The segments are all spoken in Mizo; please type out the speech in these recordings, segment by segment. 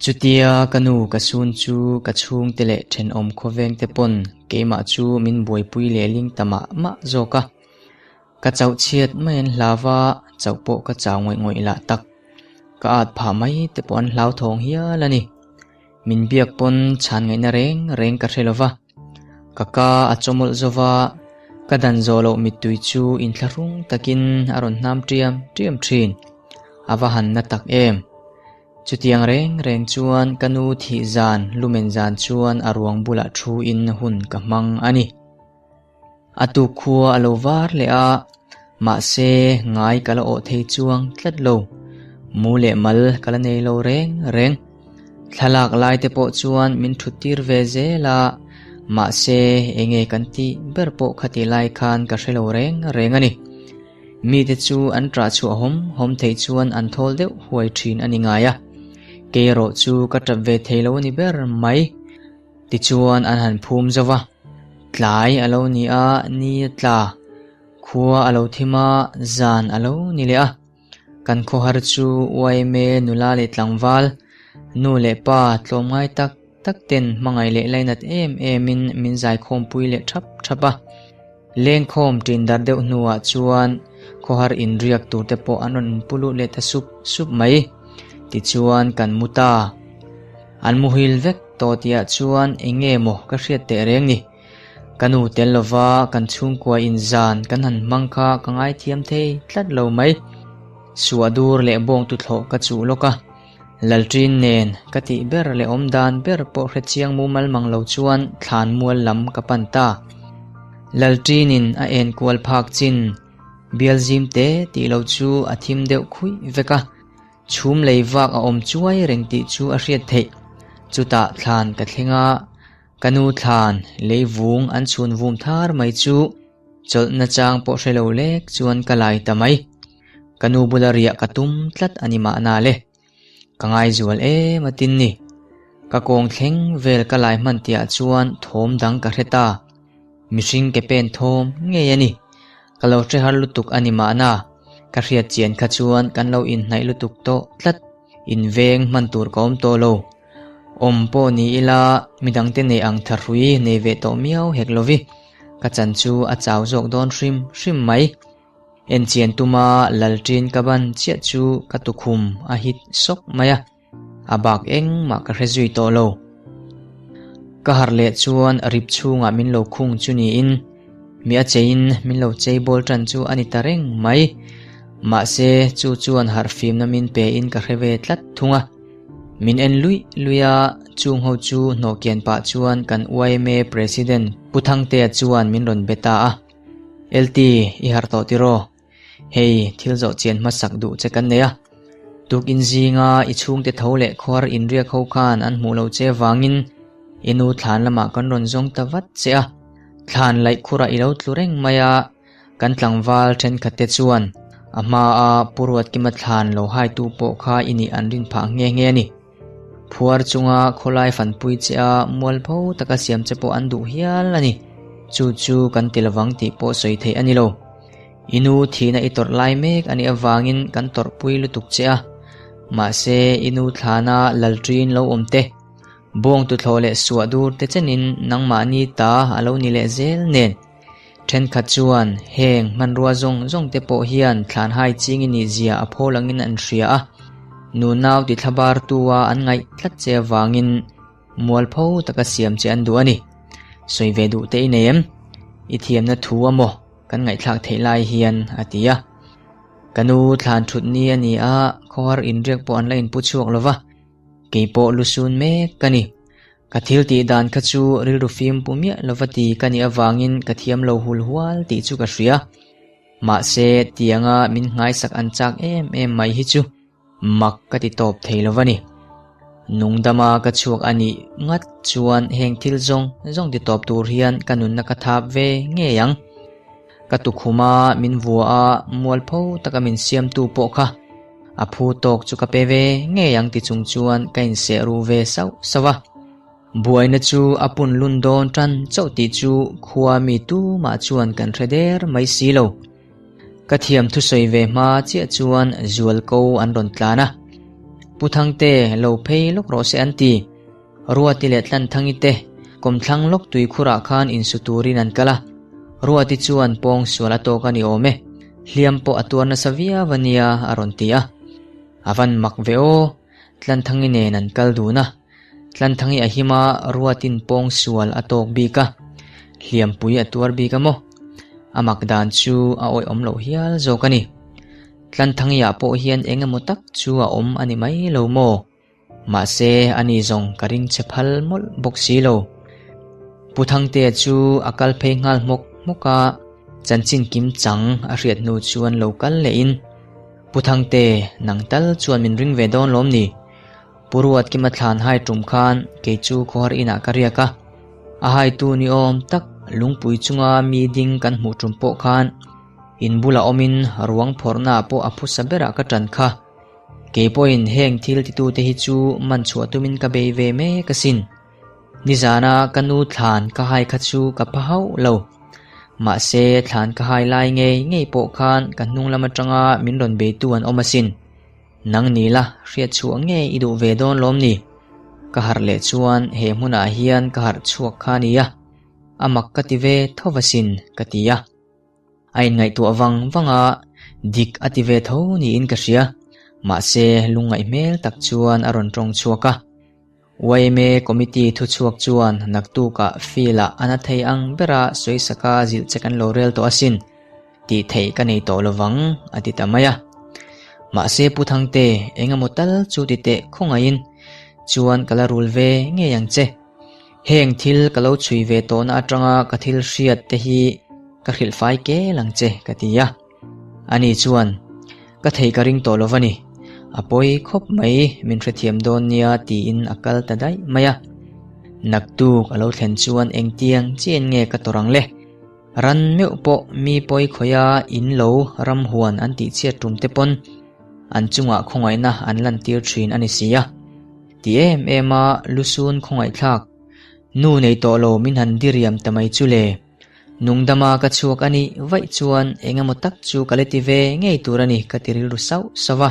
Chutia ka nu ka sun chu ka chhungte leh thenawm khawvengte pawn keimah chu min buaipui leh ling ta mah mah zawk a. Ka chauh chhiat mai an hlau a, chauh pawh ka chau ngawih ngawih lah tak. Ka at phah mai te pawh an hlauthawng hial a ni. Min biak pawn chhan ngaihna reng reng ka hre lo va. Ka ka a chawmawlh zo va, ka dan zawh loh mittui chu inthlahrung takin a rawn hnam ṭiam ṭiam ṭhin. A va han na tak em! Chutiang reng reng chuan ka nu thih zan lumen zan chuan a ruang bulah thuin hun ka hmang a ni. A tuk khua a lo var leh a, mahse ngai ka la awh thei chuang tlat lo. Mu leh mal ka la nei lo reng reng. Thlalak lai te pawh chuan min thut tir ve zel a, mahse enge kan tih ber pawh khati lai khan ka hre lo reng reng a ni. Mite chu an ṭah chhuah hawm hawm theih chuan an thawl deuh huai ṭhin a ni ngai a, kei erawh chu ka ṭap ve thei lo a ni ber mai. Tichuan an han phum zo va, tlai a lo ni a, ni a tla, khua a lo thim a, zan a lo ni leh a. Kan khawhar chu YMA nula leh tlangval, nu leh pa tlawmngai tak tak ten hmangaih leh lainat em emin min zaikhawmpui leh thap thap a. Lengkhawm ṭin dar deuh hnuah chuan khawhar inriak tur te pawh an rawn inpu lut leh ta sup sup mai. Tichuan kan mu ta. An muhil vek tawh tihah chuan eng nge maw ka hriat teh reng ni. Ka nu tel lova kan chhungkua inzan kan han hmang kha ka ngaithiam thei tlat lo mai. Suah dur leh bawng tuthlawh ka chuh lawk a. Lalṭin nen ka tih ber leh awm dan ber pawh hre chiang mumal mang lo chuan thlan mual lam ka pan ta. Lalṭinin a en kual phak chin bial zim te tih lo chu a thim deuh khuih vek a, chhum lei vak a awm chuai reng tih chu a hriat theih. Chutah thlan ka thleng a, ka nu thlan lei vung an chhun vum thar mai chu chawlh nachang pawh hre lo lek chuan ka lai ta mai. Ka nu bula riah ka tum tlat a ni mahna le. Ka ngaizual em a tin ni. Ka kawng thleng vel ka lai hman tihah chuan thawm dang ka hre ta. Mihring ke pen thawm ngei a ni. Ka lo hre har lutuk a ni mahna. Ka hriat chian kha chuan kan lo inhnaih lutuk tawh tlat. Inveng hman tur ka awm tawh lo. Awm pawh ni ila midangte nei ang thahrui nei ve tawh miau hek lovi. Ka chan chu a chau zawk dawn hrim hrim mai. Enchian tuma Lalṭin ka ban chiah chu ka tukhum a hit sawk mai a, a bak engmah ka hre zui tawh lo. Ka harh leh chuan rip chhungah min lo khung chu niin, mi a cheiin min lo chei bawl ṭan chu a ni ta reng mai. Mahse, chu chuan harh fimna min pein ka hre ve tlat thung a. Min en luih luih a, chung ho chu hnawhkian pah chuan kan yma President Pu Thangtea chuan min rawn be ta a. LT, i harh tawh tiraw? Hei, thil zawh chian hmasak duh che kan nei a. Tukin zinga i chhungte tho leh khuar inriak ho khan an hmuh lo che vangin i nu thlan lamah kan rawn zawng ta vat che a. Thlan laih khurah i lo tlu reng mai a, kan tlangval thenkhat te chuan a hmaa Pu Ruatkima thlan lo haitu pawh kha i nih an rin phah nghe nghe a ni. Phuar chunga khawlai fanpui che a mualpho taka siam che pawh an duh hial a ni. Chu chu kan ti lovang tih pawh sawi theih a ni lo. I nu thihna i tawrh lai mek a nih avangin kan tawrhpui lutuk che a. Mahse, i nu thlana lalṭin lo awm te, bawng tuthlawh leh suah dur te chenin nangmahni ta a lo ni leh zel nen. Thenkhat chuan heng hmanrua zawng zawng te pawh hian thlan hai ching i nih zia a phawl angin an hria a, nunau ti thlabar tu a an ngaih tlat che avangin mualpho taka siam che an duh a ni. Sawi ve duh te i nei em? I thiamna thu a maw kan ngaihthlak theih lai hian a ti a. Ka nu thlan thut ni a ni a, khawhar inriak pawh an la inpu chhuak lo va, kei pawh lusun mek ka ni. Ka thil tih dan kha chu rilru fim pu miah lova ti ka nih avangin ka thiam lo hul hual tih chu ka hria. Mahse, tianga min nghaisak an chak em em mai hi chu mak ka ti tawp thei lo va ni. Nungdama ka chhuak a nih ngat chuan heng thil zawng zawng ti tawp tur hian ka nunna ka thap ve ngei ang. Ka tukhuma min vua a, mualpho taka min siamtu pawh kha a phu tawk chu ka pe ve ngei ang ti chung chuan ka inseh ru ve sauh sauh a. Buaina chu a pun lun dawn tan chauh tih chu khua mi tumah chuan kan hre der mai si lo. Ka thiam thusawi ve hma chiah chuan zualko an rawn tlan a. Pu Thangte, lo phei lawk rawh se an ti. Ruati leh Tlanthangi te kawmthlang lawk tuikhurah khan insu turin an kal a. Ruati chuan pawng sual a tawk a ni awm e, hliam pawh a tuar nasa viau a nia a rawn ti a. A van mak ve aw, Tlanthangi nen an kal dun a. Tlanthangi a him a, Ruatin pawng sual a tawk bik a, hliampui a tuar bik a maw? A mak dan chu a awihawm loh hial zawk a ni. Tlanthangi ah pawh hian eng emaw tak chu a awm a ni mai lo maw? Mahse, ani zawng ka ring che phal mawlh bawk si lo. Pu Thangtea chu a kal phei nghal hmawk hmawk a, chanchin kim chang a hriat hnu chuan lo kal lehin, Pu Thangte, nang tal chuan min ring ve dawn lawm ni? Pu Ruatkima thlan hai tum khan kei chu khawhar inah ka riak a, a haitu ni awm tak lungpui chunga mi ding kan hmuh tum pawh khan in bulah awmin ruang phawrhnaah pawh a phusa berah ka tan kha. Kei pawhin heng thil titute hi chu man chhuah tumin ka bei ve mek asin. Nizana ka nu thlan ka hai kha chu ka pha hauh lo. Mahse thlan ka hai lai ngei ngei pawh khan ka hnung lam atanga min rawn beitu an awm asin. Nang ni la, hriat chhuah nge i duh ve dawn lawm ni? Ka harh leh chuan he hmunah hian ka harh chhuak kha nia. A mak ka ti ve tho asin, ka ti a. A inngaihtuah vang vang a, dik a ti ve tho niin ka hria. Mahse, lungngaih hmel tak chuan a rawn tawng chhuak a. Yma Committee thuchhuak chuan naktukah field-ah a na thei ang bera sawisaka zilh che kan lo rel tawh asin, tih theih ka nei tawh lovang, a ti ta mai a. Mahse, Pu Thangte, eng emaw tal chu ti teh khawngaihin chuan ka la rul ve ngei ang che. Heng thil ka lo chhui ve tawhna atanga ka thil hriat te hi ka hrilh fai kel ang che ka ti a. Ani chuan, Ka thei ka ring tawh lo va ni. A pawi khawp mai min hrethiam dawn nia tiin a kal ta daih mai a. Naktuk a lo thlen chuan engtiang chian nge ka tawrh ang le? Ran meuh pawh mi pawi khawia in lo ram huan an tihchhiat tum te pawn an chungah khawngaihna an lantir thin a ni si a. Ti em em a lusun khawngaihthlak, Nu nei tawh lo min han diriam ta mai chu le. Nungdama ka chhuak a nih vaih chuan eng emaw tak chu ka la ti ve ngei tur a ni ka ti rilru sauh sauh a.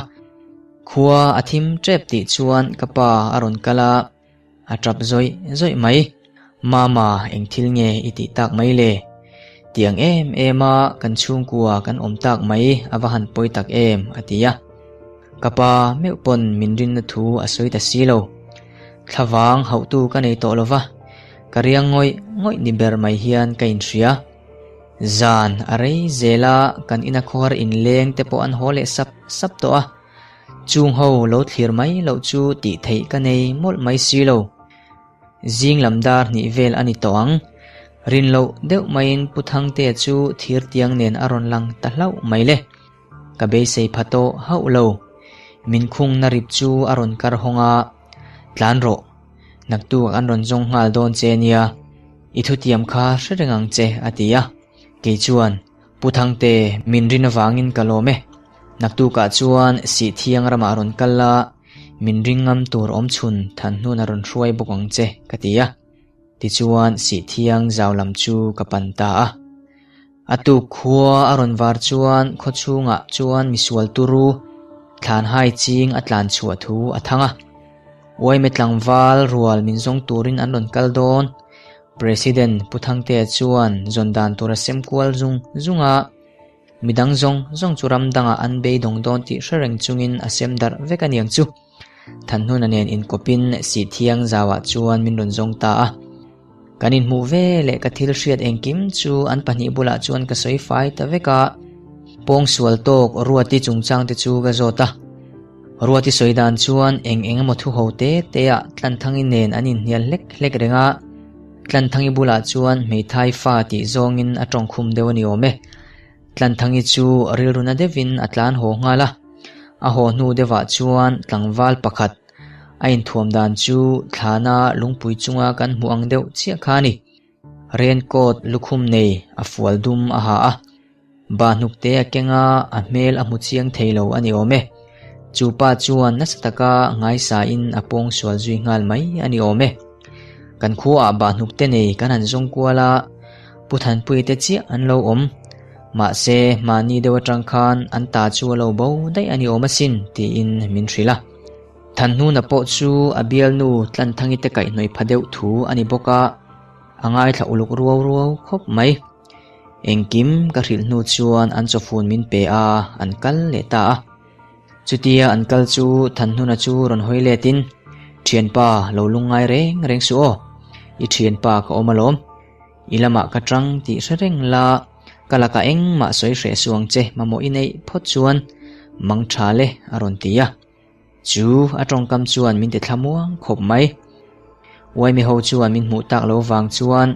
Khua a thim tep tih chuan ka pa a rawn kal a, a tap zawih zawih mai. Mama eng thil nge i tih tak mai le? Tiang em em a kan chhungkua kan awm tak mai a va han pawi tak em a ti a. Ka pa meuh pawn min rinna thu a sawi ta si lo. Thlavang hauhtu ka nei tawh lo va, ka riang ngawih ngawih ni ber mai hian ka inhria. Zan a rei zel a, kan ina khawhar inleng te pawh an haw leh sap sap tawh a. Chung ho lo thlir mai loh chu tih theih ka nei mawlh mai si lo. Zing lam dar hnih vel a ni tawh ang. Rin loh deuh maiin Pu Thangtea chu thir tiang nen a rawn lang ta hlauh mai le. Ka beisei pha tawh hauh lo. Min khungna rip chu a rawn kar hawng a, Tlan rawh. Naktuk an rawn zawng nghal dawn che nia. I thutiam kha hre reng ang che a ti a. Kei chuan, Pu Thangte, min rin avangin ka lawm e. Naktukah chuan Sihthiang ramah rawn kal la, min ring ngam tur awm chhun Thanhnun a rawn hruai bawk ang che, ka ti a. Tichuan Sihthiang zau lam chu ka pan ta a. A tuk khua a rawn var chuan khawchhungah chuan misual turu thlan hai ching a tlan chhuah thu a thang a. Uaime tlangval rual min zawng turin an rawn kal dawn. President Pu Thangtea chuan zawn dan tur a sem kual zung zung a. Midang zawng zawng chu ram dangah an beidawng dawn tih hre reng chungin a sem darh vek a niang chu. Thanhnuna nen inkawpin Sihthiang zauah chuan min rawn zawng ta a. Kan inhmuh ve leh ka thil hriat engkim chu an pahnih bulah chuan ka sawi fai ta vek a. Pawngsual tawk Ruati chungchang te chu ka zawt a. Ruati sawi dan chuan eng eng emaw thu ho te te ah Tlanthangi nen an inhnial hlek hlek reng a. Tlanthangi bulah chuan hmeithai fa tih zawngin a tawngkhum deuh a ni awm e. Tlanthangi chu rilru na deuhin a tlan haw nghal a. A haw hnu deuhah chuan tlangval pakhat a inthuam dan chu thlana lungpui chunga kan hmuh ang deuh chiah kha a ni. Raincoat lukhum nei a fual dum a ha a. Bah hnuk te a keng a, a hmel a hmu chiang thei lo a ni awm e. Chu pa chuan nasa taka ngaisain a pawng sual zui nghal mai a ni awm e. Kan khuaah bah hnuk te nei kan han zawng kual a, Pu Thanpuii te chiah an lo awm. Mahse, mahni deuh atang khan an ta chu a lo bo daih a ni awm asin tiin min hrilh a. Thanhnuna pawh chu a bialnu Tlanthangi te kaihhnawih pha deuh thu a ni bawk a, a ngaithla uluk ruau ruau khawp mai. Engkim ka hrilh hnu chuan an chawfun min pe a, an kal leh ta a. Chutia an kal chu Thanhnuna chu rawn hawi letin, Thianpa, lo lungngai reng reng suh aw, i thianpa ka awm alawm. I lamah ka tang tih hre reng la, ka lakah engmah sawi hreh suh ang che mamawh i neih phawt chuan mang tha le a rawn ti a. Chu a tawngkam chuan min ti thlamuang khawp mai. Uaimi ho chuan min hmuh tak lo vang chuan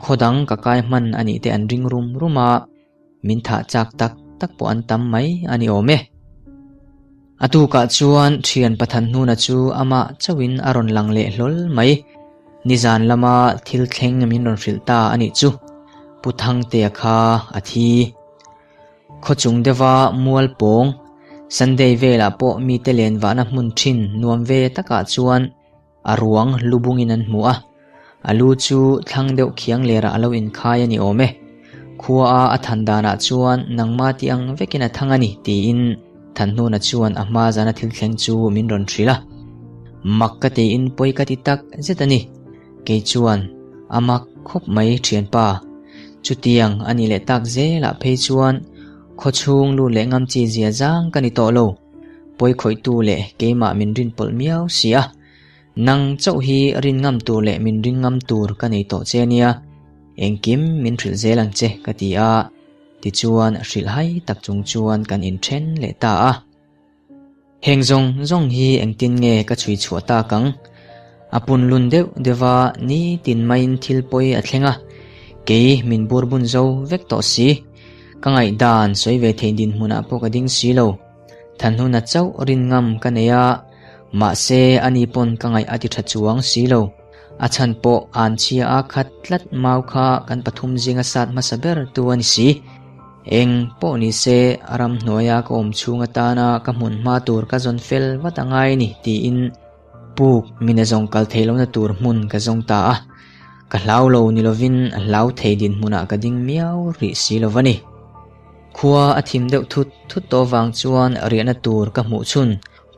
khaw dang ka kai hman a nih te an ring rum rum a. Min thah chak tak tak pawh an tam mai a ni awm e. A tukah chuan thian Pathan hnuna chu amah chauhin a rawn lang leh hlawl mai. Nizan lama thil thleng min rawn hrilh ta a nih chu. Pu Thangtea kha a thi. Khawchung deuha mual pawng, Sunday velah pawh mite len vahna hmun thin nuam ve takah chuan A ruang lu bungin an hmu a, a lu chu thlang deuh khiang lerah a lo inkhai a ni awm e. Khua a a than danah chuan nangma tih ang vekin a thang a ni tiin Thanhnuna chuan a hma zana thil thleng chu min rawn hrilh a. Mak ka tiin pawi ka ti tak zet a ni. Kei chuan a mak khawp mai thianpa. Chutiang a nih leh tak zelah phei chuan khawchhung lut leh ngam chi zia zang ka ni tawh lo. Pawi khawihtu leh keimah min rin pawlh miau si a, nang chauh hi rin ngam tur leh min ring ngam tur ka nei tawh che ania, engkim min hrilh zel ang che ka ti a, tichuan hrilh hai tak chung chuan kan inthen leh ta a. Heng zawng zawng hi engtin nge ka chhui chhuah tak ang? A punlun deuh deuh a, nitin maiin thil pawi a thleng a, kei min burbun zo vek tawh si. Ka ngaihdan sawi ve thei dinhmunah pawh ka ding si lo. Thanhnuna chauh rin ngam ka nei a, mahse ani pawn ka ngaih a ti tha chuang si lo. A chhan pawh an chhia a khat tlat mau kha kan pathum zinga sat hmasa ber tu a ni si. Eng pawh ni se a ramhnuaia ka awm chhung atana ka hmun hma tur ka zawn fel vat a ngai ni tiin puk min a zawng kal thei lohna tur hmun ka zawng ta a. Ka hlau lo ni lovin hlau thei dinhmunah ka ding miau rih si lo va ni. Khua a thim deuh thut thut tawh vang chuan riahna tur ka hmuh chhun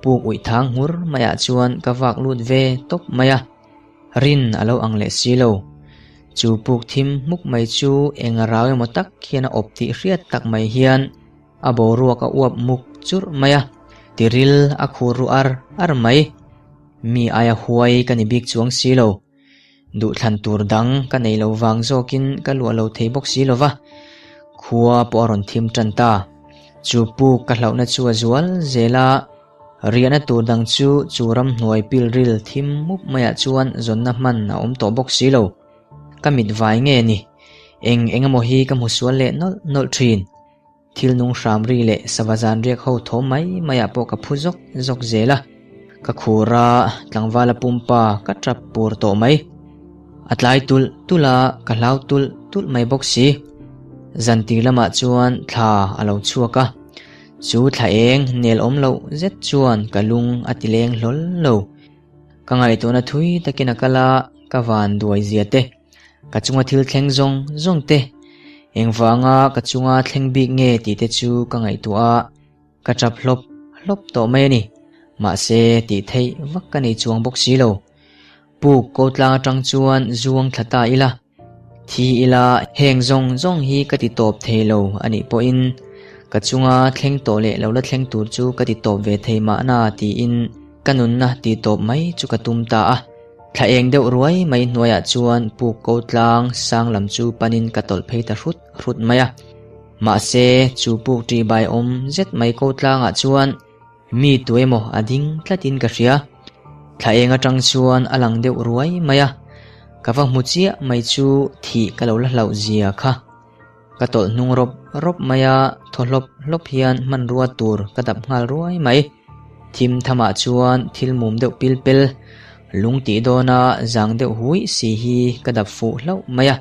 puk uih thang hmur maiah chuan ka vak lut ve tawp mai a, rin a lo ang leh si lo. Chu puk thim hmuk mai chu eng rau emaw tak hian a awp tih hriat tak mai hian a boruak a uap muk churh mai a, tiril a khur ru ar ar mai. Mi aia huai ka ni bik chuang si lo. Duhthlan tur dang ka nei lo vang zawkin ka luah lo thei bawk si lo va, khua pawh a rawn thim tan ta. Chu puk ka hlauhna chu a zual zel a, riahna tur dang chu chu ramhnuai pilril thim mup maiah chuan zawnna hman a awm tawh bawk si lo. Ka mit vai nge ni? Eng eng emaw hi ka hmu sual leh nawlh nawlh thin. Thil nung hram ri leh sava zan riak ho thaw mai maiah pawh ka phu zawk zawk zel a, ka khur a, tlangvala pumpa ka tap pur tawh mai. A tlai tulh tulh a, ka hlau tulh tulh mai bawk si. Zan tir lamah chuan thla a lo chhuak a, chu thla eng nel awm loh zet chuan ka lung a ti leng hlawl lo. Ka ngaihtuahna thui takin a kal a, ka van duai zia te. Ka chunga thil thleng zawng zawng te, engvanga ka chunga thleng bik nge tih te chu ka ngaihtuah a, ka tap hlawp hlawp tawh mai a ni. Mahse, tih theih vak ka nei chuang bawk si lo. Puk ko tlang atang chuan zuang thla ta ila, thi ila heng zawng zawng hi ka ti tawp thei lo a nih pawhin ka chunga thleng tawh leh lo la thleng tur chu ka ti tawp ve thei mahna tiin ka nunna ti tawp mai chu ka tum ta a. Thla eng deuh ruai mai hnuaiah chuan puk ko tlang sang lam chu panin ka tawlh phei ta hrut hrut mai a. Mahse, chu puk ṭihbai awm zet mai ko tlangah chuan mi tu emaw a ding tlatin ka hria. Thla eng aṭang chuan a lang deuh ruai mai a, ka va hmu chiah mai chu thih ka lo la hlauh zia kha. Ka tawlh hnung rawp rawp mai a, thaw hlawp hlawp hian hmanrua tur ka dap nghal ruai mai. Thim thamah chuan thil mum deuh pil pel, lung tih dawna zang deuh huih si hi ka dap fuh hlauh mai a.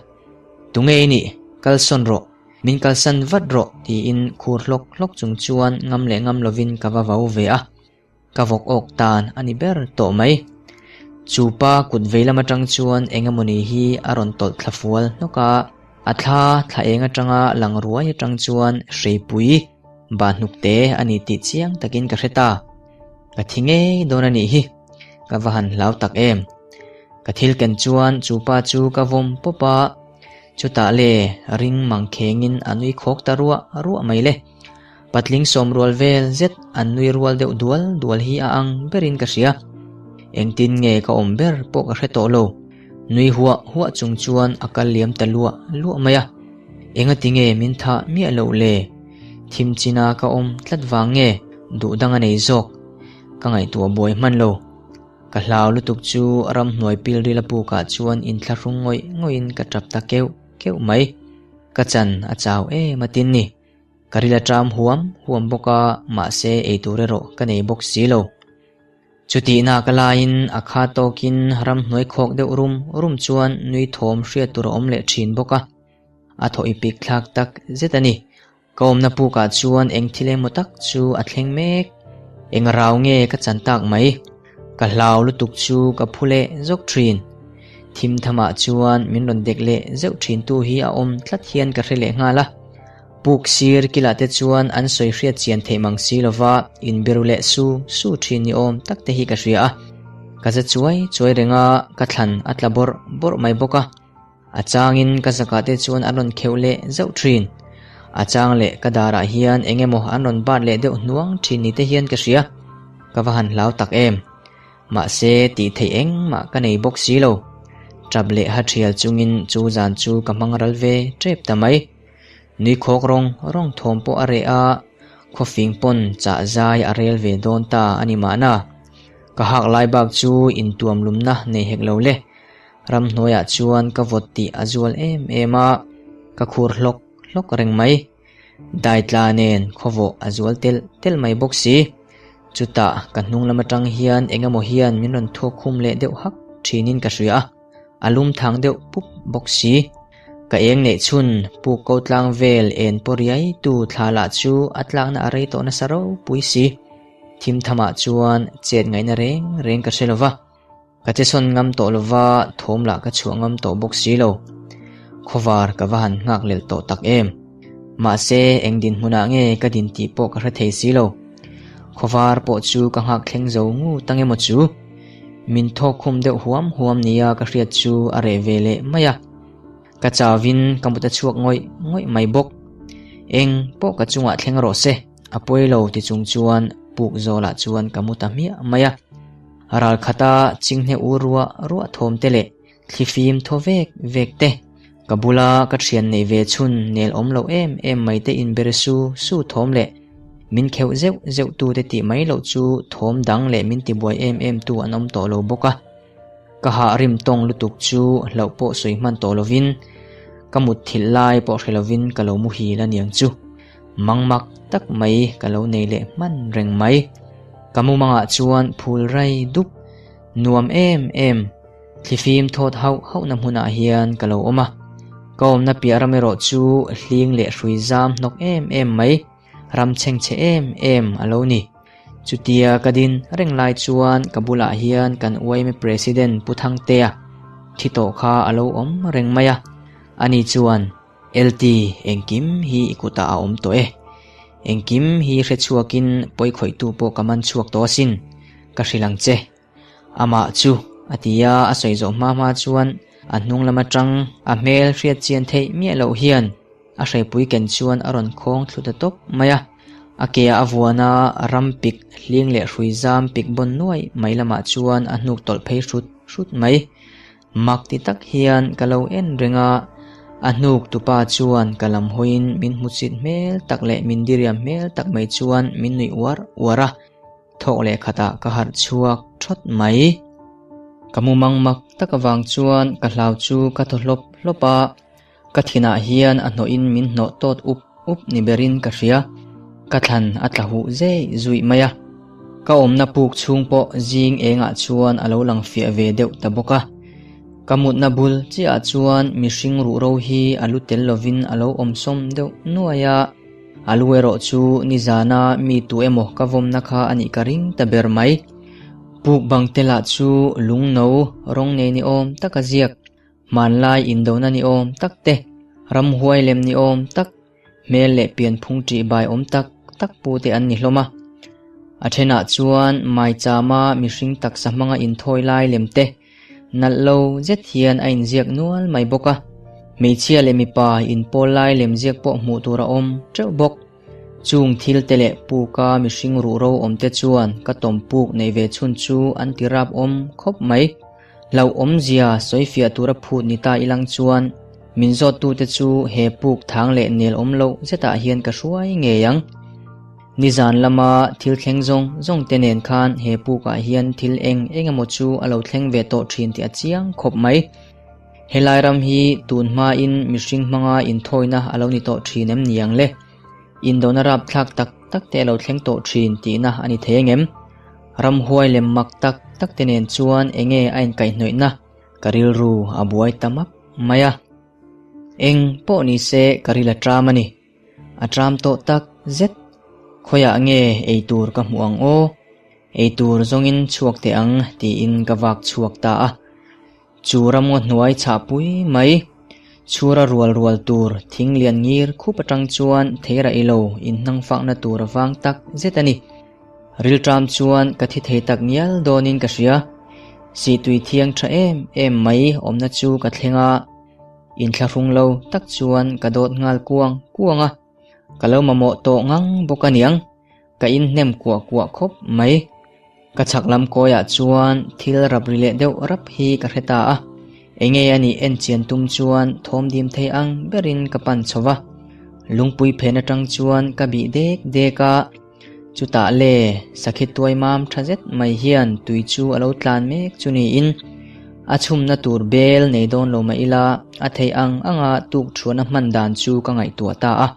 Tunge i nih? Kalsawn rawh, min kalsan vat rawh tiin khur hlawk hlawk chung chuan ngam leh ngam lovin ka va vau ve a. Ka vawk awk tan a ni ber tawh mai. Chu pa kut vei lam atang chuan eng emawni hi a rawn tawlh thla fual hnawk a, a thla thla eng atanga lang ruai atang chuan hreipui bah hnuk te a ni tih chiang takin ka hre ta. Ka thi ngei dawn a nih hi, ka va han hlau tak em. Ka thil ken chuan chu pa chu ka vawm pawp a, chutah le ring mang khengin a nui khawk ta ruah ruah mai le. Patling sawm rual vel zet an nui rual deuh dual dual hi a ang berin ka hria. Engtin nge ka awm ber pawh ka hre tawh lo. Nui huah huah chung chuan a kal liam ta luah luah mai a. Engati nge min thah miah loh le? Thim china ka awm tlat vang nge duh dang a nei zawk? Ka ngaihtuah buai hman lo. Ka hlau lutuk chu ramhnuai pilril a pukah chuan inthlahrung ngawih ngawihin ka tap ta keuh keuh mai. Ka chan a chau em a tin ni. Ka ril a ṭam huam huam bawk a, mahse eitur erawh ka nei bawk si lo. Chutihna ka laiin a kha tawkin ramhnuai khawk deuh rum rum chuan nui thawm hriat tur a awm leh ṭhin bawk a. A thaw i pik thlak tak zet a ni. Ka awmna pukah chuan eng thil emaw tak chu a thleng mek. Eng rau nge ka chan tak mai? Ka hlau lutuk chu ka phu leh zawk thin. Thim thamah chuan min rawn dek leh zeuh thintu hi a awm tlat hian ka hre leh nghal a. Puk sir kilah te chuan an sawi hriat chian theih mang si lova inbiru leh su su thin ni awm tak te hi ka hria a. Ka za chuai chuai reng a, ka thlan a tla bawrh bawrh mai bawk a. A changin ka zakah te chuan an rawn kheuh leh zauh thin. A chang leh ka darah hian eng emaw an rawn bat leh deuh hnuang thin ni te hian ka hria. Ka va han hlau tak em. Mahse tih theih engmah ka nei bawk si lo. Tap leh ha thial chungin chu zan chu ka hmang ral ve tep ta mai. Nui khawk rawng rawng thawm pawh a reh a, khawfing pawn chah zai a rel ve dawn ta a ni mahna. Ka hak lai bak chu intuam lumna nei hek lo le. Ramhnuaiah chuan ka vawt tih a zual em em a, ka khur hlawk hlawk reng mai. Daitla nen khawvawh a zual telh telh mai bawk si. Chutah ka hnung lam atang hian eng emaw hian min rawn thuak khum leh deuh hak thinin ka hria a, a lum thang deuh pup bawk si. Ka eng neih chhun puk ko tlang vel en pawh riai tu thla lah chu a tlakna a rei tawh nasa ropui si. Thim thamah chuan chet ngaihna reng reng ka hre lova. Ka che sawn ngam tawh lova, thawm lah ka chhuah ngam tawh bawk si lo. Khawvar ka va han nghak lel tawh tak em. Mahse, eng dinhmunah nge ka din tih pawh ka hre thei si lo. Khawvar pawh chu ka nghak thleng zo ngu ta nge maw chu? Min thawk khum deuh huam huam nia ka hriat chu a reh ve leh mai a. Ka chauhin ka mut a chhuak ngawih ngawih mai bawk. Eng pawh ka chungah thleng rawh se, a pawi lo ti chung chuan puk zawlah chuan ka mu ta hmiah mai a. Ral khata chinghne u ruah ruah thawm te leh thlifim thaw vek vek te, ka bula ka thian neih ve chhun nel awm loh em em mai te inber su su thawm leh min kheuh zeuh zeuh tu te tih mai loh chu thawm dang leh min tibuai em em tu an awm tawh lo bawk a. Ka hah rim tawng lutuk chu hlauh pawh sawi hman tawh lovin ka mut thilh lai pawh hre lovin ka lo muhil a niang chu. Mangmak tak mai ka lo nei leh hman reng mai. Ka mumangah chuan phul rai dup nuam em em thlifim thawt hauh hauhna hmunah hian ka lo awm a. Ka awmna piah ram erawh chu hling leh hrui zam hnawk em em mai. Ram chhengchhe em em a lo ni. Chutia ka din reng lai chuan ka bulah hian kan yma President Pu Thangtea thi tawh kha a lo awm reng mai a. Ani chuan, LT, engkim hi i kutah a awm tawh e. Engkim hi hre chhuakin pawi khawihtu pawh ka man chhuak tawh asin. Ka hrilh ang che. Amah chu, a ti a, a sawi zawh hma hma chuan a hnung lam atang a hmel hriat chian theih miah loh hian a hreipui ken chuan a rawn khawng thlu ta tawp mai a. A ke ah a vuan a, ram pik hling leh hrui zam pik bawn nuai mai lamah chuan a hnuk tawlh phei hrut hrut mai. Mak ti tak hian ka lo en reng a, a hnuk tupa chuan ka lam hawiin min hmuchit hmel tak leh min diriam hmel tak mai chuan min nuih uar uar a. Thawk leh khatah ka harh chhuak thawt mai. Ka mumang mak tak avang chuan ka hlau chu ka thaw hlawp hlawp a, ka thinah hian a hnawhin min hnawh tawt up up ni berin ka hria. Ka thlan a tla huh zei zuih mai a. Ka awmna puk chhung pawh zing engah chuan a lo lang fiah ve deuh ta bawk a. Ka mutna bul chiahah chuan mihring ruhro hi a lu tel lovin a lo awm sawm deuh nuai a. A lu erawh chu nizana mi tu emaw ka vawmna kha a nih ka ring ta ber mai. Puk bang te lah chu lungno rawng nei ni awm tak a ziak, hmanlai indona ni awm tak te, ramhuai lem ni awm tak, hmel leh pianphung ṭih bai awm tak tak pu te an ni hlawm a. A thenah chuan maichama mihring taksa hmanga inthawi lai lem te nalh lo zet hian a inziak nual mai bawk a. Hmeichhia leh mipa inpawl lai lem ziak pawh hmuh tur a awm teuh bawk. Chung thil te leh puka mihring ruhro awm te chuan ka tawm puk nei ve chhun chu an ti rap awm khawp mai. Hlauhawmzia sawifiah tura phut ni ta ilang chuan min zawttute chu he puk thang leh nel awm loh zetah hian ka hruai ngei ang. Nizan lama thil thleng zawng zawng te nen khan he pukah hian thil eng eng emaw chu a lo thleng ve tawh thin tih a chiang khawp mai. Helai ram hi tun hmain mihring hmanga inthawina a lo ni tawh thin em niang le? Indona rapthlak tak tak te a lo thleng tawh thin tihna a ni thei angem? Ramhuai lem mak tak tak te nen chuan enge a inkaihhnawihna ka rilru a buai ta map mai a. Eng pawh ni se ka ril a tram a ni. A tram tawh tak zet. Khawiah nge ei tur ka hmuh ang aw? Ei tur zawngin chhuak teh ang tiin ka vak chhuak ta a. Chu ramngaw hnuai chhah pui mai. Chhura rual rual tur thing lian ngir khup atang chuan theira ilo inhnangfakna tur a vang tak zet a ni. Rilṭam chuan ka thi thei tak ngial dawnin ka hria. Sihtui thiang tha em em mai awmna chu ka thleng a, inthlahrung lo tak chuan ka dawt nghal kuang kuang a. Ka lo mamawh tawh ngang bawk aniang. Ka inhnem kuah kuah khawp mai. Ka chhak lam kawiah chuan thil rap ri leh deuh rap hi ka hre ta a. Enge a nih en chian tum chuan thawm dim thei ang berin ka pan chho va. Lungpui phen atang chuan ka bih dek dek a. Chutah le, sakhi tuai mam tha zet mai hian tui chu a lo tlan mek chu niin a chhumna tur bel nei dawn lo mah ila a theih ang anga tuk thuana hman dan chu ka ngaihtuah ta a.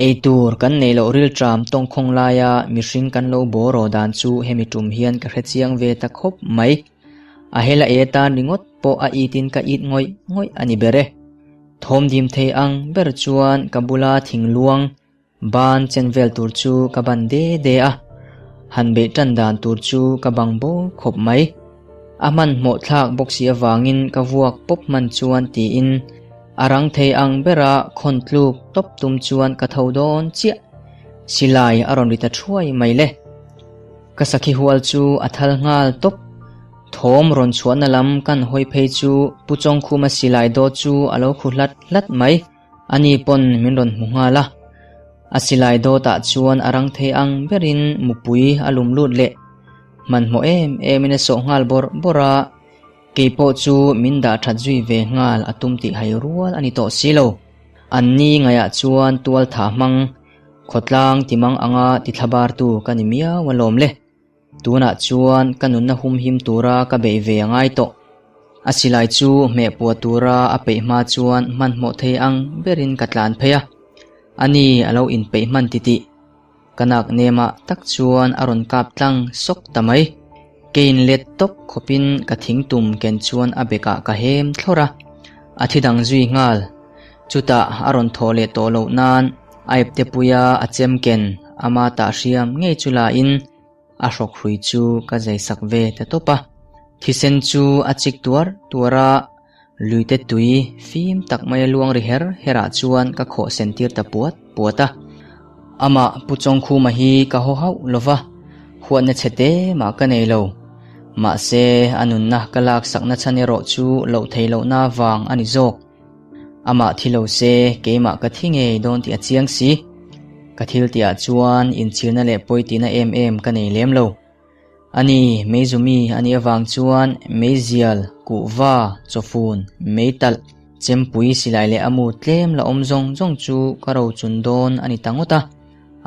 Ei tur kan neih loh rilṭam tawngkhawng laia mihring kan lo bawraw dan chu hemi tum hian ka hrechiang ve ta khawp mai. A hela e tan ringawt pawh a itin ka it ngawih ngawih a ni ber e. Thawm dim thei ang ber chuan ka bula thingluang ban chen vel tur chu ka ban de de a, han beih tan dan tur chu ka bang bo khawp mai. A hmanhmawh thlak bawk si avangin ka vuak pawp hman chuan tiin a rang thei ang bera khawn tluk tawp tum chuan ka tho dawn chiah. Silai a rawn ri ta thuai mai le. Ka sakhi hual chu a thal nghal tawp. Thawm rawn chhuahna lam kan hawi phei chu Pu Chawngkhuma silai dawt chu a lo khu hlat hlat mai. Ani pawn min rawn hmu nghal a. A silai dawtah chuan a rang thei ang berin mupui a lum lut leh. Hmanhmawh em emin a sawh nghal bawrh bawrh a, kei pawh chu min dah that zui ve nghal a tum tih hai rual a ni tawh si lo. An ni ngaihah chuan tual tha hmang, khawtlang timang anga tithlabartu ka ni miau alawm le. Tunah chuan ka nunna humhim tura ka beih ve a ngai tawh. A silai chu hmeh puah tura a peih hma chuan hmanhmawh thei ang berin ka tlan phei a, ani a lo inpeih hman titih. Ka nak nemah tak chuan a rawn kap tlang sawk ta mai. Kein let tawp khawpin ka thing tum ken chuan a bekah ka hem thlawr a, a thi dang zui nghal. Chutah a rawn thawh leh tawh loh nan a ipte puia a chem ken ama tah hriam ngei chu lain a hrawk hrui chu ka zai sak ve ta tawp a. Thisen chu a chik tuar tuar a, luite tui fim tak maia luang ri her her ah chuan ka khawh sen tir ta puat puat a. Amah Pu Chawngkhuma hi ka haw hauh lo va, huatna chhe te mah ka nei lo. Mahse, a nunna ka lak sakna chhan erawh chu loh theih lohna vang a ni zawk. Amah thi lo se, keimah ka thi ngei dawn tih a chiang si. Ka thil tihah chuan inchhirna leh pawi tihna em em ka nei lem lo. Ani, meizumi a nih avang chuan meizial, kuhva, chawfun, meitalh, chempui silai leh a mu tlem la awm zawng zawng chu ka rochun dawn a ni ta ngawt a,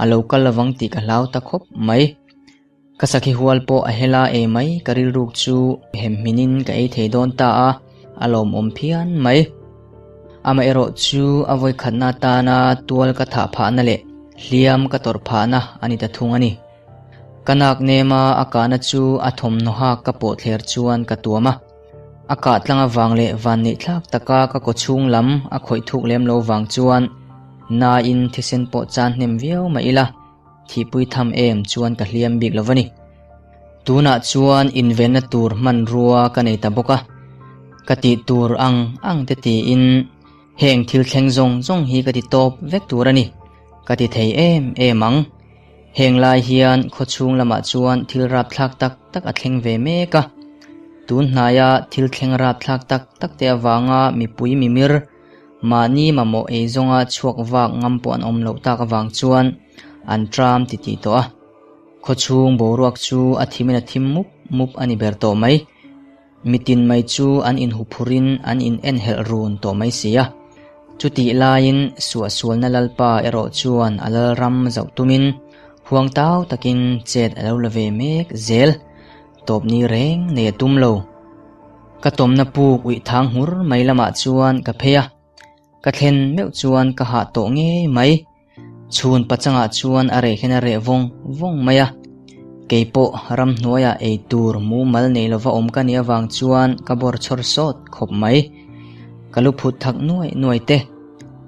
a lo kal lovang tih ka hlau ta khawp mai. Ka sakhi hual pawh a hela ei mai ka rilruk chu hem hminin ka ei thei dawn ta a, a lawmawm phian mai. Amaherawh chu a vawikhatna atana tual ka thah phahna leh hliam ka tawrh phahna a ni ta thung a ni. Ka nak nema a kahna chu a thawmhnaw hak ka pawh thler chuan ka tuam a. A kah tlang avang leh vanneih thlak taka ka kaw chhung lam a khawih thuk lem lo vang chuan nain thisen pawh chan hnem viau mah ila thihpui tham em chuan ka hliam bik lo va ni. Tunah chuan invenna tur hmanrua ka nei ta bawk a, ka tih tur ang ang te tiin heng thil thleng zawng zawng hi ka ti tawp vek tur a ni. Ka ti thei em em ang. Heng lai hian khawchhung lamah chuan thil rapthlak tak tak a thleng ve mek a. Tun hnaia thil thleng rapthlak tak tak te avanga mipui mimir, mahni mamawh ei zawnga chhuak vak ngam pawh an awm loh tak avang chuan an tram titih tawh a. Khawchhung boruak chu a thimin a thim mup mup a ni ber tawh mai. Mitin mai chu an inhuphurin an in enhelh run tawh mai si a. Chutih laiin suahsualna Lalpa erawh chuan a Lalram zauh tumin huang tau takin chet a lo la ve mek zel. Tawp ni reng nei a tum lo. Ka tawmna puk uih thang hmur mai lamah chuan ka phei a. Ka thlen meuh chuan ka hah tawh ngei mai. Chhun pachangah chuan a reh hian a reh vawng vawng mai a. Kei pawh ramhnuaiah ei tur mumal nei lova awm ka nih avang chuan ka bawr chhawr sawt khawp mai. Ka lu phut thak nuai nuai te,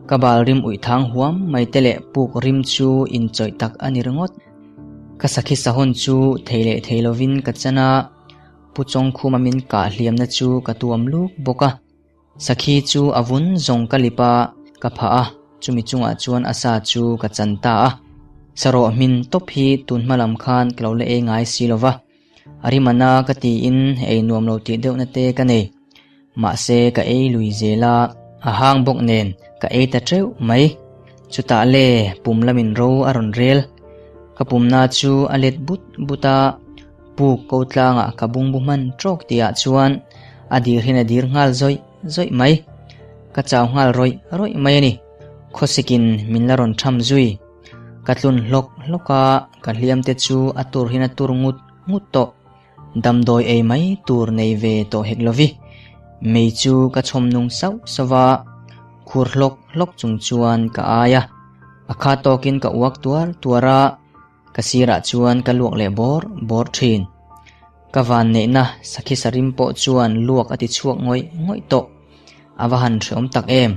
ka bal rim uih thang huam mai te leh puk rim chu inchawih tak a ni ringawt. Ka sakhi sahawn chu thei leh thei lovin ka chan a, Pu Chawngkhuma min kah hliamna chu ka tuam luk bawk a. Sakhi chu a vun zawng ka lip a, ka phah a, chumi chungah chuan a sa chu ka chan ta a. Sarawh hmin tawp hi tun hma lam khan ka lo la ei ngai si lo va, a rim ana ka tiin ei nuam lo tih deuhna te ka nei. Mahse ka ei lui zel a, a hang bawk nen ka ei ta teuh mai. Chutah le pum lamin ro a rawn rel. Ka pumna chu a let but but a. Puk ko tlangah ka bungbu hman trawk tihah chuan a dir hian a dir nghal zawih zawih mai. Ka chau nghal rawih rawih mai a ni. Khawsikin min la rawn tham zui. Ka tlun hlawk hlawk a, ka hliam te chu a tur hian a tur ngut ngut tawh. Damdawi ei mai tur nei ve tawh hek lovi. Mei chu ka chhawm nung sauh sauh va, khur hlawk hlawk chung chuan ka ai a. A kha tawkin ka uak tuar tuar a. Ka sirah chuan ka luak leh bawr bawr thin. Ka vanneihna sakhi sarim pawh chuan luak a ti chhuak ngawih ngawih tawh. A va han hreawm tak em!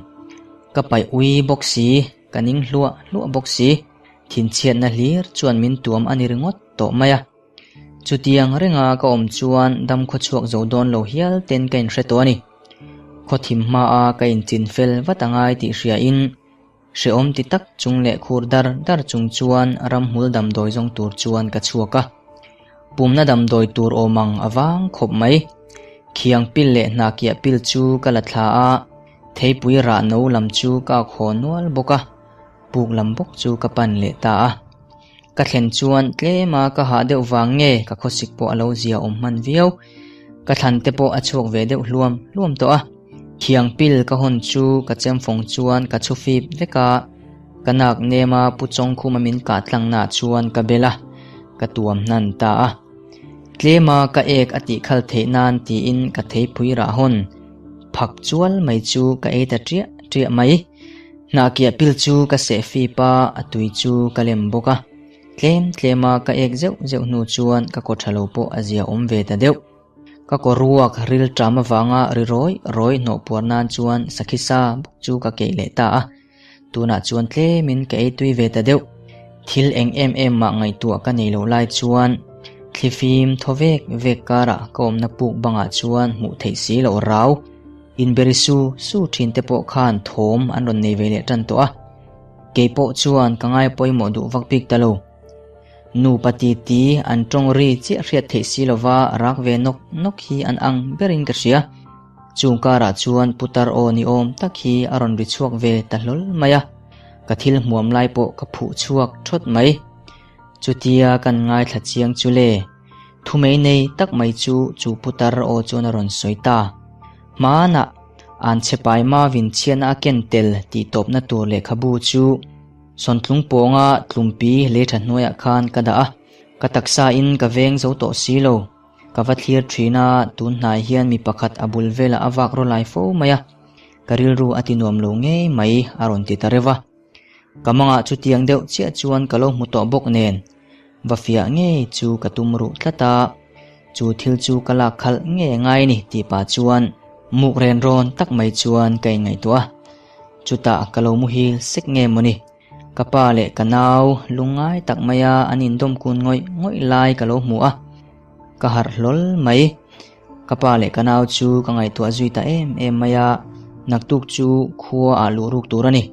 Ka paih ui bawk si, ka ning hluah hluah bawk si. Thinchhiatna hlir chuan min tuam a ni ringawt tawh mai a. Chutiang renga ka awm chuan dam khawchhuak zo dawn lo hial ten ka inhre tawh a ni. Khawthim hmaa ka inchin fel vat angai tih hriain Hrehawm ti tak chung leh khur dar dar chung chuan ramhmul damdawi zawng tur chuan ka chhuak a. Pumna damdawi tur awm ang a vang khawp mai. Khiang pil leh hnakiah pil chu ka la thla a, theipui rah no lam chu ka ak haw nual bawk a, puk lam bawk chu ka pan leh ta a. Ka thlen chuan tlema ka hah deuh vang nge ka khawsik pawh a lo zia awm hman viau. Ka thlan te pawh a chhuak ve deuh hluam hluam tawh a. Thiang pil ka hawn chu ka chemfawng chuan ka chhu fip vek a, ka nak nema Pu Chawngkhuma min kah tlangnaah chuan ka bel a, ka tuam hnan ta a. Tlema ka ek a tih khal theih nan tiin ka theipui rah hawn phak chual mai chu ka ei ta ṭiah ṭiah mai. Hnahkiah pil chu ka seh fip a, a tui chu ka lem bawk a. Tlem tlema ka ek zeuh zeuh hnu chuan ka kaw tha lo pawh a zia awm ve ta deuh. Ka kaw ruak ril ṭam avanga ri rawi rawi hnawh puar nan chuan sakhi sa bawk chu ka keih leh ta a. Tunah chuan tlemin ka ei tui ve ta deuh. Thil eng em em mah ngaihtuah ka nei loh lai chuan thlifim thaw vek vek karah ka awmna puk bangah chuan hmuh theih si loh rau. Inberi su su thin te pawh khan thawm an rawn nei ve leh tan tawh a. Kei pawh chuan ka ngai pawimawh duh vak bik ta lo. Nupa titi an tawng ri chiah hriat theih si lova rak ve nawk nawk hi an ang berin ka hria. Chung karah chuan putar aw ni awm tak hi a rawn ri chhuak ve ta hlawl mai a. Ka thil hmuam lai pawh ka phuh chhuak thawt mai. Chutia kan ngaithla chiang chu le. Thumei nei tak mai chu chu putar aw chuan a rawn sawi ta. Hmanah an chhe pai mavin chhiatna a ken tel tih tawpna tur lehkhabu chu Sawntlung pawnga tlumpi lei tha hnuaiah khan ka dah a, ka taksa in ka veng zo tawh si lo. Ka va thlir thin a, tun hnai hian mi pakhat a bul velah a vak raw lai fo mai a, ka rilru a ti nuam lo ngei mai a rawn ti ta reuh a. Ka mangah chutiang deuh chiah chuan ka lo hmu tawh bawk nen, va fiah ngei chu ka tum ruh tlat a, chu thil chu ka lak khalh ngei angai ni tih pah chuan muk ren rawn tak mai chuan ka inngaihtuah a, chutah ka lo muhil sek nge mawni, ka pa leh ka nau lungngai tak maia an indawm kun ngawih ngawih lai ka lo hmu a, ka harh hlawl mai. Ka pa leh ka nau chu ka ngaihtuah zui ta em em mai a, naktuk chu khua ah luh ruk tur a ni.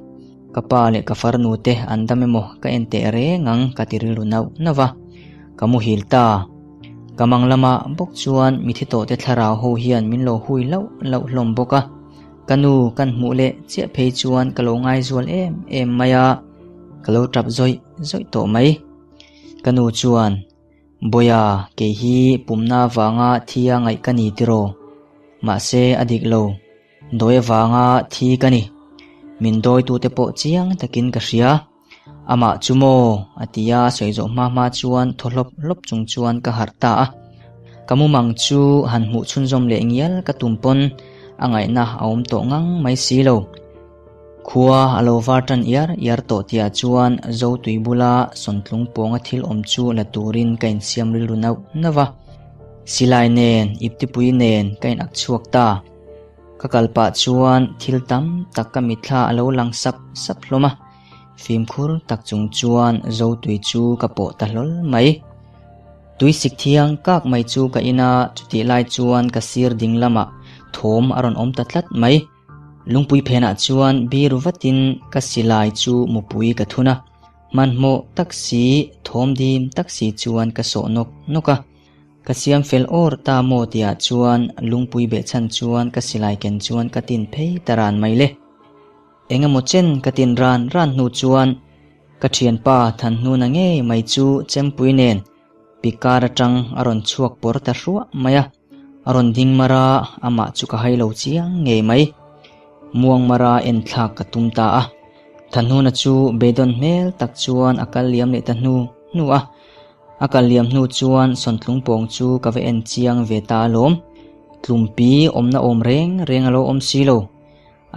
Ka pa leh ka farnu te an dam emaw ka en teh reng ang ka ti rilru nauh nauh va, ka muhil ta. Ka mang lamah bawk chuan mithi tawhte thlarau ho hian min lo hui hlauh hlauh hlawm bawk a. Ka nu kan hmuh leh chiah phei chuan ka lo ngaizual em em mai a, ka lo tap zawih zawih tawh mai. Ka nu chuan, Bawiha, kei hi pumna avanga thi a ngaih ka ni tiraw? Mahse a dik lo. Dawi avanga thi ka ni. Min dawitute pawh chiang takin ka hria. Amah chu maw? a ti a, sawi zawh hma hma chuan thaw hlawp hlawp chung chuan ka harh ta a. Ka mumang chu han hmuh chhunzawm leh ngial ka tum pawn a ngaihna a awm tawh ngang mai si lo. Khua a lo var tan iar iar tawh tihah chuan Zotui bula sawntlung pawnga thil awm chu la turin ka insiam rilru nauh nauh a. Silai nen, iptipui nen ka inak chhuak ta. Ka kal pah chuan thil tam tak ka mitthla a lo lang sap sap hlawm a, fimkhur tak chung chuan Zotui chu ka pawh ta hlawl mai. Tui sik thiang kak mai chu ka in a, chutih lai chuan ka sir ding lamah thawm a rawn awm ta tlat mai. Lungpui phenah chuan biru vatin ka silai chu mupui ka thun a, hmanhmawh tak si, thawm dim tak si chuan ka sawh nawk nawk a. Ka siam fel awr ta maw tihah chuan lungpui behchhan chuan ka silai ken chuan ka tin phei ta ran mai le. Eng emaw chen ka tin ran ran hnu chuan ka thianpa Thanhnuna ngei mai chu chempui nen pikar atang a rawn chhuak pawr ta hruah mai a. A rawn ding mar a, amah chu ka hai lo chiang ngei mai. Muang mara en thlak ka tum ta a. Thanhnuna chu beidawn hmel tak chuan a kal liam leh ta hnu hnu a. A kal liam hnu chuan sawntlung pawng chu ka va en chiang ve ta alawm. Tlumpi awmna awm reng reng a lo awm si lo.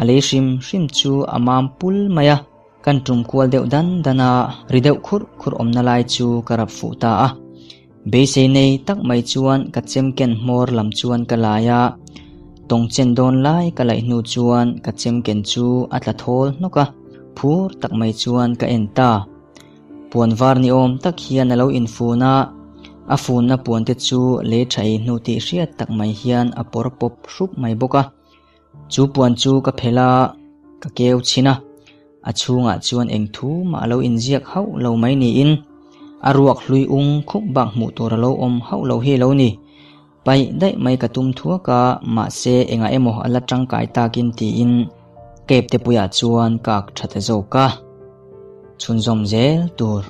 A lei hrim hrim chu a mam pul mai a, kan tum kual deuh dan dan a, ri deuh khurh khurh awmna lai chu ka rap fuh ta a. Beisei nei tak mai chuan ka chem ken hmawr lam chuan ka lai a, tawng chen dawn lai ka laih hnu chuan ka chem ken chu a tla thawl hnawk a, phur tak mai chuan ka en ta. Puan var ni awm tak hian a lo infun a, a funna puan te chu lei tha ei hnu tih hriat tak mai hian a pawr pawp hrup mai bawk a. Chu puan chu ka phelh a, ka keu chhin a, a chhungah chuan eng thu mah a lo inziak hauh lo mai niin a ruak hlui ung khup bak hmuh tur a lo awm hauh lo hi a lo ni. Paih daih mai ka tum thuak a, mahse engah emaw a la tangkai takin tiin Cape te puiah chuan ka ak tha ta zawk a, chhunzawm zel tur.